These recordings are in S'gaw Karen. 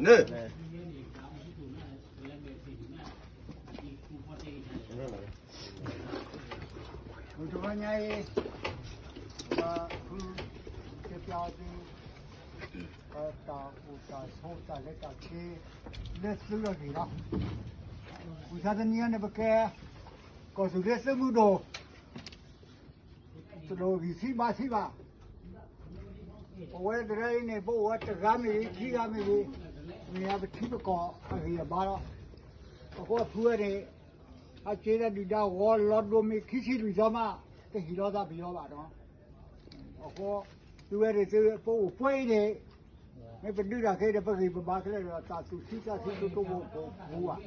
န့ၣ် မုၢ်တဂီၤညါအံၤ ပဖုတဲပျီသု တၢ်အိၣ်တၢ်ဆိးတၢ်လဲၤတၢ်က့ၤ လၢသုဂီၢ်ဂ့ၤလီၤ. ဝံသးစူၤန့ၣ် ပကဲ ကီၢ်သူးလ့ၤသုးမုၢ်ဒိၣ် တလိၣ်ဂံၢ်ဆံးဘါဆံးဘၣ်. ပဝဲတဂၤအံၤန့ၣ် ပအိၣ်ဝဲတဂၤမ့ၢ်ဂ့ၤ ခံဂၤမ့ၢ်ဂ့ၤ မ့ၢ်အပထံပကီၢ်အဂံၢ်အဘါလီၤ. အဃိအဖုဝဲန့ၣ် အက့ဒၣ်ဒုၣ်ဒါဂီၤလီၤဒိၣ်မ့ၢ်ခံဆံလွံၢ်သီမး တဟ့ၣ်လီၤသးပယီၤဘၣ်နီၤ. အဃိ သုဝဲန့ၣ်သု ပအိၣ်ပှဲၤအံၤန့ၣ် မ့ၢ်ပဒုးတၢ်ခဲဒီး ပဂံၢ်ပဘါခဲလၢာ်ဒီး တၢ်သူၣ်ဆံးသးဆံးတိတိပူၤပူၤဘၣ်.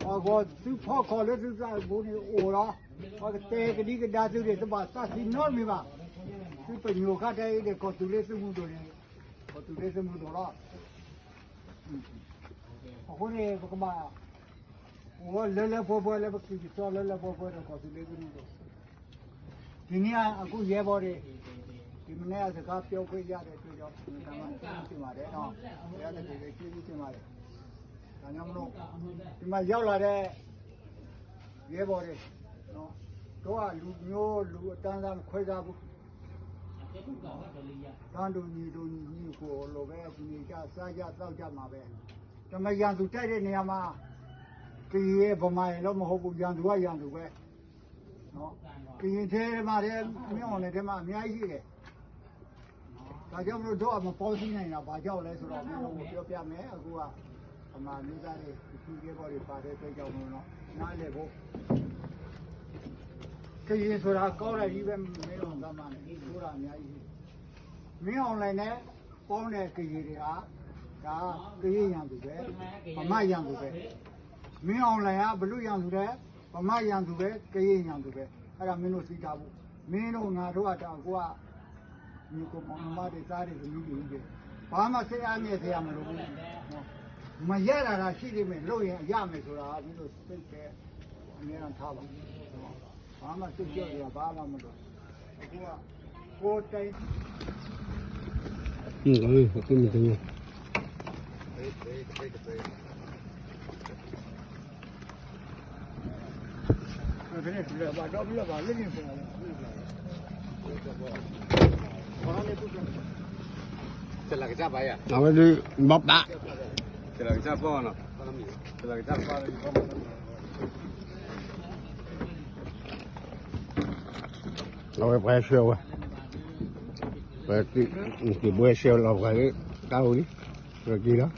အဃိသုဖီခီၣ်လၢသုသးပူၤန့ၣ်အိၣ်လီၤ. ပကတဲကဒံကဒါသုန့ၣ် တဘၣ်သးဆံးနီတမံၤဘၣ်. သုပညိၣ်ဃါတဲအံၤန့ၣ် ကီၢ်သူးလ့ၤသုးမုၢ်ဒိၣ်န့ၣ် ကီၢ်သူးလ့ၤသုးမုၢ်ဒိၣ်လီၤ. အဃိန့ၣ် ပကဘၣ် အိၣ်လၢလၢပှဲၤပှဲၤလၢပကံၢ်ပစီလၢလၢပှဲၤပှဲၤဒီးကီၢ်သူးလ့ၤသုးမုၢ်ဒိၣ် ဒီးအခုရဲဘော်တွေ ဒီမနက်စကားပြောခွင့်ရတဲ့အတွက်ကြောင့် မင်္ဂလာပါ ကျေးဇူးတင်ပါတယ်နော် ဘုရားသခင်လည်းကျေးဇူးတင်ပါတယ် ဒါကြောင့်မလို့ ဒီမှာရောက်လာတဲ့ ရဲဘော်တွေနော် တို့ကလူမျိုးလူအတန်းစားမခွဲခြားဘူး တန်းတူညီတူညီကိုလိုပဲနေကြစားကြသောက်ကြမှာပဲ တမယံသူတိုက်တဲ့နေရာမှာကရင်ဗမာရယ်လို့မဟုတ်ဘူးရန်သူကရန်သူပဲနော်ကရင်ထဲမှာတည်းမင်းအောင်လှိုင်ထဲမှာအများကြီးရှိတယ်ဒါကြောင့်မလို့တို့ကမပေါင်းစည်းနိုင်တာဘာကြောင့်လဲဆိုတော့မင်းတို့ကိုပြောပြမယ်အခုကဗမာမျိုးသားတွေသူရဲဘော်တွေပါတဲ့အတွက်ကြောင့်မလို့နော်နားလည်ဖို့ကရင်ဆိုတာကောင်းတာကြီးပဲမင်းတို့ကမှနဲ့ဆိုတာအများကြီးရှိတယ်မင်းအောင်လှိုင်နဲ့ပေါင်းတဲ့ကရင်တွေကဒါကရင်ရန်သူပဲဗမာရန်သူပဲမင်းအောင်လှိုင်ကဘလူးရန်သူတဲ့ဗမာရန်သူပဲကရင်ရန်သူပဲအဲ့ဒါမင်းတို့သိထားဖို့မင်းတို့ငါတို့ကတအကူကညီကိုမောင်နှမတွေသားတွေသမီးတွေကြီးတယ်ဘာမှစိတ်အားငယ်စရာမလိုဘူးမရတာတာရှိနေမယ်လို့ရင်ရမယ်ဆိုတာမင်းတို့သိတယ်အများအားထားပါဘာမှစိတ်ကြောက်ရဘာမှမလိုဘူးအခုကကိုယ်တိုင် อืมอืมอืมอืม အဝဲဒုးဘၣ်ဘၣ် အဝဲပှၤဆှၢဝဲ ပှၤက့ၤဘှဲဆှၢလီၤပှၤလၢတၢ်အိၣ်လံ ပက့ၤလီၤ